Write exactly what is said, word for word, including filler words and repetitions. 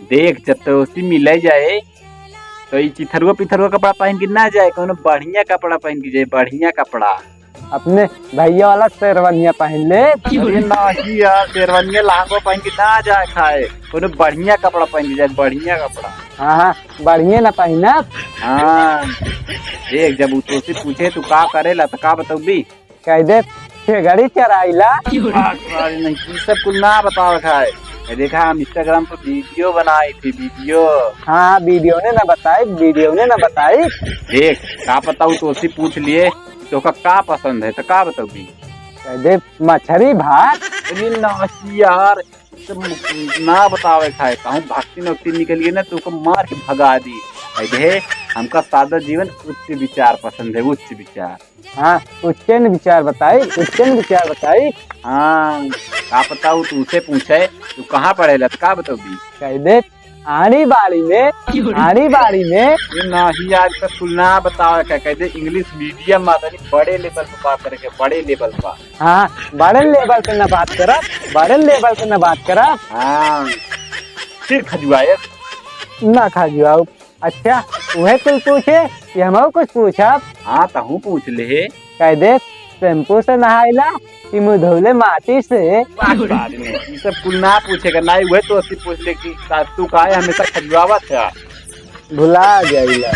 देख, जब तोसी मिले जाए, तो ई चिथरुआ पिथरुआ कपड़ा पहन के ना जाए, कोनो बढ़िया कपड़ा पहन के जाए, बढ़िया कपड़ा। अपने भैया वाला शेरवानिया पहन ले। अरे नाही यार, शेरवानिया लहंगा पहन के ना जाए खाए, कोनो बढ़िया कपड़ा पहन के जाए, बढ़िया कपड़ा। हाँ, हाँ, बढ़िया ना पहनब। हाँ, देख, जब उ तोसे पूछे, तू का करेला, तो का बतौबी? कह दे, खेगड़ी चराइला। अरे नहीं, ई सब कुल ना बतावे खाए। देखा, हम Instagram पर वीडियो बनाई थी, वीडियो। हाँ, वीडियो ने ना बताई, वीडियो ने ना बताई। देख, का पता उ तोसे पूछ लिए, तोका का पसंद है, तो का बतौबी? कह दे, मछरी भात। अरे नाही यार, ई सब ना बतावे खाए, कहूँ भक्ति नक्ति निकलिए ना, तो ओका मार के भगा दी। कह दे, हमका सादा जीवन, उच्च विचार पसंद है, उच्च विचार। हाँ, उच्चन विचार बताई, उच्चन विचार बताई। हाँ, का पता उ तोसे पूछे, तू कहाँ पढ़ेला, तो का बतौबी? कह दे, आनी बाड़ी में, आनी बाड़ी में। अरे नाही, आज तक कुल ना बतावे का, कह दे English medium में तनी बड़े level पे बात करे के, बड़े level पे। हाँ, बड़े level पे ना बात करा, बड़े level पे ना बात करा। हाँ, फिर खजुआए। ना खजुआऊ। अच्छा, उहे कुल पूछे कि हमहू कुछ पूछब? हाँ, तहूँ पूछ ले। कह दे, shampoo से नहाइला कि मुँह धोले माटी से? बात, बात नहीं, ई सब कुल ना पूछे का, नाही उहे तोसे पूछ ले कि का, तू काहे हमेशा खजुआवत है? भुला जाइला।